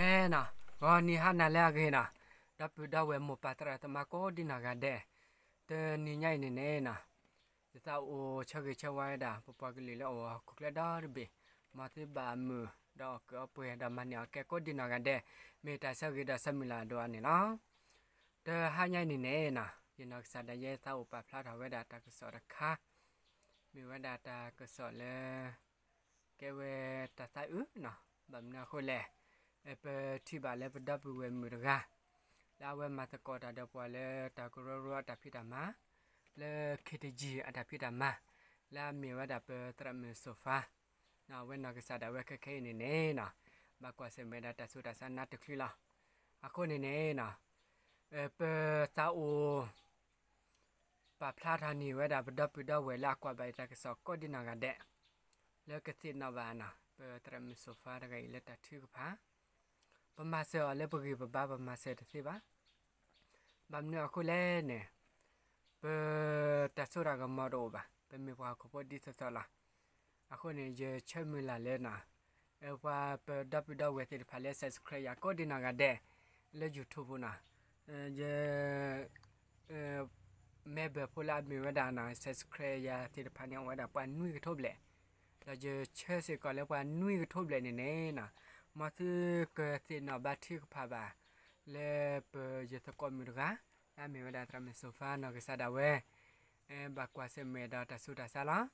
အဲနီၤ, ဂီၤနံၤဟါနၤလၢအဂ့ၤနီၤ, ဒီပုၢ်ဒီဝဲၢ်မိၢ်ပၢ်သရၣ်သမါကိးဒံနီၢ်ဂၤဒဲး, တနံၤညါအံၤန့ၣ်န့ၣ်နီၤ, ယသးအိၣ်ဆၢဂ့ၤဆၢဝါဝဲဒၣ် ပပှၤကလုာ်လၢအအိၣ်ဟီၣ်ခိၣ်ချၢဒီတဘ့ၣ်, မ်သုဘၣ်အမုာ် ဒီးအီၣ်ကုးအီပှဲၤ ဒီးမၤန့ၢ်အီၣ်ကဲကိးဒံနီၢ်ဂၤဒဲး, မ့ၢ်တၢ်ဆၢဂ့ၤဒီးဆၢမုၢ်လၢ်အဒိၣ်အါန့ၣ်လီၤ. တဟါညါအံၤန့ၣ်န့ၣ်နီၤ, ယနီၢ်ကစၢ်ဒၣ်ယဲသးအိၣ်ပာ်ဖျါထီၣ်ဝဲဒၣ်တၢ်ကစီၣ်တခါ, မ့ၢ်ဝဲဒၣ်တၢ်ကစီၣ်လၢ ကဲဝဲတၢ်သးအုးနီၤ, ဘၣ်မနုၤအဃိလဲၣ်, ပထံၣ်ဘၣ်လၢပဒီပုၢ်ဝဲၢ်မုၣ်တဂၤ, လၢအဝဲမၤသကိးတၢ်ဒီးပှၤလၢတၢ်ကရၢကရိအတၢ်ဖံးတၢ်မၤ, လၢ ခ့တယံၤ အတၢ်ဖံးတၢ်မၤ, လၢအမ့ၢ်ဝဲဒၣ်ပသရၣ်မုၣ်စိၤဖါ, အဝဲနီၢ်ကစၢ်ဒၣ်ဝဲခဲခဲအံၤန့ၣ်န့ၣ်နီၤ, ဘၣ်ကွၢ်ဆၢၣ်မဲာ်ဒီးတၢ်ဆူးတၢ်ဆါနါတချုးလီၤ. အဃိန့ၣ်န့ၣ်နီၤ, ပသးအိၣ် ပာ်ဖျါထီၣ်န့ၢ်ဝဲဒၣ်ပဒီပုၢ်ဒီဝဲၢ်လၢအကွၢ်ဘၣ်ယတၢ်ကစီၣ်ကိးဒံနီၢ်ဂၤဒဲး, လၢကသ့ၣ်နီၣ်ဘၣ်နီၤ, ပသရၣ်မုၣ်စိၤဖါတဂၤအံၤလၢတၢ်ထုကဖၣ်, ပမၤစၢၤအီၤလၢပဂံၢ်ပဘါ ပမၤစၢၤတသ့ဘၣ်. ဘၣ်မနုၤအဃိလဲၣ်န့ၣ်, ပတၢ်စိတၢ်ကမီၤတအိၣ်ဘၣ်, ပမ့ၢ်ပှၤဟီၣ်ခိၣ်ဖိဒ်သိးသိးလီၤ. အဃိန့ၣ် ယဆၢမုၢ်လၢ်လၢနီၤ, ပှၤပဒီပုၢ်ဒီဝဲၢ်သ့ၣ်တဖၣ်လၢ subscribe ယၤကိးဒံနီၢ်ဂၤဒဲး လၢ YouTube ပူၤနီၤ, ယ member ဖိလၢအမ့ၢ်ဝဲဒၣ်နီၤ subscribe ယၤသ့ၣ်တဖၣ်န့ၣ် အိၣ်ဝဲဒၣ်ပှၤနွံကထိဘျဲၣ်, ဒီးယဆၢစ့ၢ်ကီးလၢပှၤနွံကထိဘျဲၣ်န့ၣ်န့ၣ်နီၤ, မ်သုကသ့ၣ်နီၣ်ဘၣ်ထုကဖၣ်ဘၣ်, လၢပယသကိးမုၣ်တဂၤ, လၢအမ့ၢ်ဝဲဒၣ်သရၣ်မုၣ်စိၤဖါနီၢ်ကစၢ်ဒၣ်ဝဲ, ဘၣ်ကွၢ်ဆၢၣ်မဲာ်ဒီးတၢ်ဆူးတၢ်ဆါလီၤ.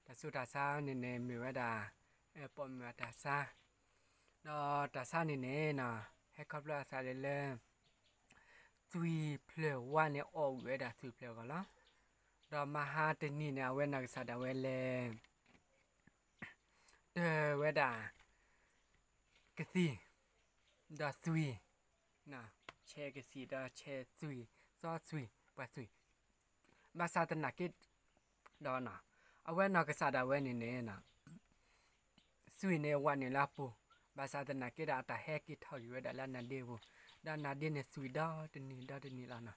တၢ်ဆူးတၢ်ဆါန့ၣ်န့ၣ်မ့ၢ်ဝဲဒၣ် ပိာ်မုၣ်အတၢ်ဆါ, ဒီးတၢ်ဆါန့ၣ်န့ၣ်နီၤ, ဟဲခီဖျိအသးလၢလၢ သွံၣ်ဖျၢၣ်ဝါန့ၣ် အီၣ်ဝဲဒၣ်သွံၣ်ဖျၢၣ်အဂီၢ်လီၤ. ဒီးမဟါတနံၤန့ၣ် အဝဲနီၢ်ကစၢ်ဒၣ်ဝဲလဲၤ တၢၢ်ဝဲဒၣ် ကသံၣ်, ဒီးသွံၣ်, ဆဲးကသံၣ်ဒီးဆဲးသွံၣ်, သီသွံၣ်, ပှၤသွံၣ်, ဘၣ်ဆၣ်သနာ်က့ ဒီးနီၤ, အဝဲနီၢ်ကစၢ်ဒၣ်ဝဲန့ၣ်န့ၣ် သွံၣ်န့ၣ်ဝးနုာ်လၢအပူၤ, ဘၣ်ဆၣ်သနာ်က့ဒီးအတၢ်ဟဲက့ၤထီၣ်က့ၤဝဲဒၣ်လၢအနါဒ့ပူၤ, ဒီးအနါဒ့န့ၣ်သွံၣ်ဒီတနံၤဒီတနံၤလီၤနီၤ.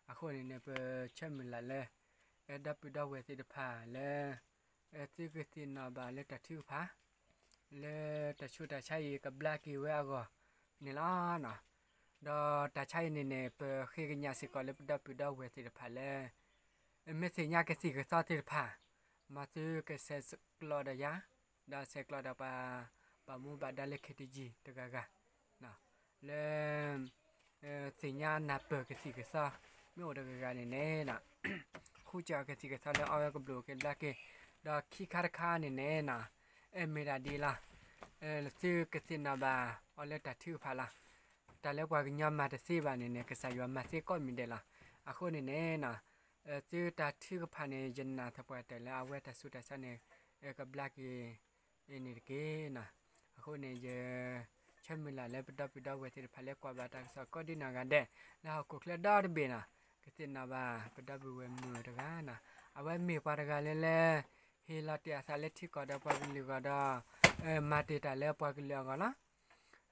အဃိန့ၣ်န့ၣ် ပဆၢမုၢ်လၢ်လၢ ဒီပုၢ်ဒီဝဲၢ်သ့ၣ်တဖၣ်လၢ သုကသ့ၣ်နီၣ်ဘၣ်လၢတၢ်ထုကဖၣ် လၢတၢ်ဆူးတၢ်ဆါအံၤကဘျါက့ၤဝဲအဂီၢ်န့ၣ်လီၤ. ဒီးတၢ်ဆါအံၤန့ၣ်န့ၣ် ပဃ့ကညးစ့ၢ်ကီးလၢပဒီပုၢ်ဒီဝဲၢ်သ့ၣ်တဖၣ်လၢ မ့ၢ်သ့ၣ်ညါကသံၣ်ကသီသ့ၣ်တဖၣ်, မ်သုကဆဲးကျိးဒီးယၤ, ဒီးဆဲးကျိးဒီးပှၤ ဘၣ်မူဘၣ်ဒါလၢ ခ့တယံၤ တဂၤဂၤ လၢ သ့ၣ်ညါနၢ်ပၢၢ်ကသံၣ်ကသီ မ့ၢ်အိၣ်တဂၤဂၤန့ၣ်န့ၣ် ဃုကၢ်အီၤကသံၣ်ကသီလၢအဝဲကဘျုးက့ၤဘျါက့ၤ, ဒီးခံခါတခါန့ၣ်န့ၣ် မ့ၢ်ဒၣ်ဒ်လီၤ, သုကသ့ၣ်နီၣ်ဘၣ်အီၤလၢတၢ်ထုကဖၣ်လီၤ. တၢ်လၢပှၤကညီမၤတသ့ဘၣ်န့ၣ်န့ၣ် ကစၢ်ယွၤမၤသ့ကိးမံၤဒဲးလီၤ. အဃိန့ၣ်န့ၣ် သုတၢ်ထုကဖၣ်န့ၣ် ယနာ်သပှၢ်တၢၢ်လၢအဝဲတၢ်ဆူးတၢ်ဆါန့ၣ် ကဘျါက့ၤ အံၤန့ၣ်တက့ၢ်နီၤ. အဃိန့ၣ် ယဆၢမုၢ်လၢ်လၢပဒီပုၢ်ဒီဝဲၢ်သ့ၣ်တဖၣ်လၢကွၢ်ဘၣ်တၢ်ကစီၣ်ကိးဒံနီၢ်ဂၤဒဲး လၢဟီၣ်ခိၣ်ချၢဒီတဘ့ၣ်နီၤ, ကသ့ၣ်နီၣ်ဘၣ်ပဒီပုၢ်ဝဲၢ်မုၣ်တဂၤနီၤ. အဝဲမ့ၢ်ပှၤတဂၤလၢလၢ ဟ့ၣ်လီၤတ့ၢ်အသးလၢထံကီၢ်ဒီးပှၤကလုာ်အဂီၢ်ဒီး မၤတ့ၢ်တၢ်လၢပှၤကလုာ်အဂီၢ်လီၤ.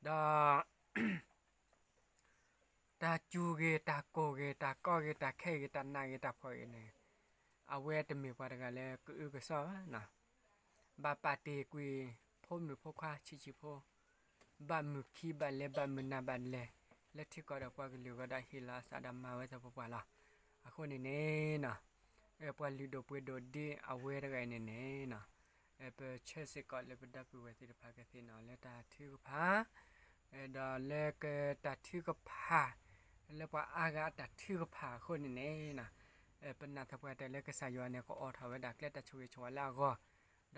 ဒီး တၢ်စူၤဂ့ၤ တၢ်ကိၢ်ဂ့ၤ တၢ်ကီဂ့ၤ တၢ်ခဲဂ့ၤ တၢ်နးဂ့ၤ တၢ်ဖှီၣ်ဂ့ၤန့ၣ် အဝဲတမ့ၢ်ပှၤတဂၤလၢကအုကစွါဘၣ်နီၤ. ဘၣ်ပာ်တ့ၢ်ကွံာ် ဖိမုၣ်ဖိခွါဆံးဆံးဖိ, ဘၣ်မုာ်ခံဘၣ်လဲၤ ဘၣ်မုာ်နၤဘၣ်လဲၤ လၢထံကီၢ်ဒီးပှၤကလုာ်အဂီၢ်ဒီးဟ့ၣ်လီၤအသးဒီးမၤဝဲသပှၢ်ပှၢ်လီၤ. အဃိန့ၣ်န့ၣ်နီၤ ပှၤလုၢ်ဒိၣ်ပှ့ၤဒိၣ်ဒ်အဝဲတဂၤအံၤန့ၣ်န့ၣ်နီၤ ပဆၢစ့ၢ်ကီးလၢပဒီပုၢ်ဝဲၢ်သ့ၣ်တဖၣ်ကသ့ၣ်နီၣ်လၢတၢ်ထုကဖၣ် ဒီးလၢကတၢ်ထုကဖၣ် လၢပှၤအါဂၤအတၢ်ထုကဖၣ်အဃိန့ၣ်န့ၣ်နီၤ ပနာ်သပှၢ်တၢၢ်လၢကစၢ်ယွၤန့ၣ် ကအိးထီၣ်ဝဲဒၣ်ကျဲတၢ်ဆိၣ်ဂ့ၤဆိၣ်ဝါလၢအဂီၢ်,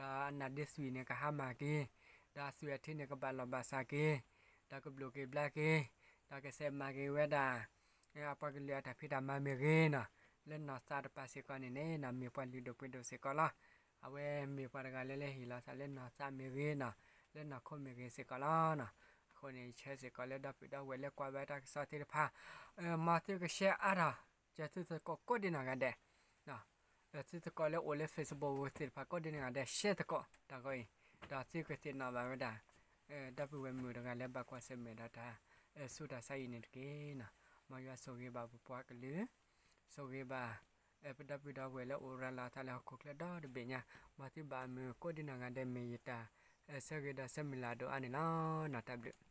ဒီးအနါဒ့သွံၣ်န့ၣ် ကဟါမၢ်က့ၤ, ဒီးအသွံၣ်အထံန့ၣ် ကဘၣ်လီၢ်ဘၣ်စးက့ၤ, ဒီးကဘျုးက့ၤဘျါက့ၤ, ဒီးကဆဲးမၤက့ၤဝဲဒၣ် အပှၤကလုာ်အတၢ်ဖံးတၢ်မၤမ့ၢ်ဂ့ၤနီၤ, လၢနီၢ်သးတပၤစ့ၢ်ကီးန့ၣ်န့ၣ်နီၤ မ့ၢ်ပှၤလုၢ်ဒိၣ်ပှ့ၤဒိၣ်စ့ၢ်ကီးလီၤ. အဝဲမ့ၢ်ပှၤတဂၤလၢလၢဟ့ၣ်လီၤသးလၢနီၢ်သးမ့ၢ်ဂ့ၤနီၤ, လၢနီၢ်ခိမ့ၢ်ဂ့ၤစ့ၢ်ကီးလီၤနီၤ. အဃိန့ၣ် ယဆၢစ့ၢ်ကီးလၢဒီပုၢ်ဒီဝဲၢ်လၢကွၢ်ဘၣ်တၢ်ကစီၣ်သ့ၣ်တဖၣ်, မ်သုကshareအါထီၣ် ကၢၤသုသကိးကိးဒံနီၢ်ဂၤဒဲး သုသကိးလၢအိၣ်လၢ Facebook ပူၤသ့ၣ်တဖၣ်ကိးဒံနီၢ်ဂၤဒဲး shareသကိးတၢ်ဂီၤအံၤ, ဒီးသုကသ့ၣ်နီၣ်ဘၣ်ဝဲဒၣ် ဒီပုၢ်ဝဲၢ်မုၣ်တဂၤလၢဘၣ်ကွၢ်ဆၢၣ်မဲာ်ဒီးတၢ်ဆူးတၢ်ဆါအံၤန့ၣ်တက့ၢ်နီၤ. မ်ယွၤဆိၣ်ဂ့ၤဘၣ်ပပှၤကလုာ်, ဆိၣ်ဂ့ၤဘၣ် ပဒီပုၢ်ဒီဝဲၢ်လၢအိၣ်ရၤလီၤအသးလၢဟီၣ်ခိၣ်ချၢဒီတဘ့ၣ်ညါ, မ်သုဘၣ်မုာ်ကိးဒံနီၢ်ဂၤဒဲး မ့ၢ်ယတၢ်ဆၢဂ့ၤဒီးဆၢမုၢ်လၢ်အဒိၣ်အါန့ၣ်လီၤနီၤ. တၢ်ဘျုး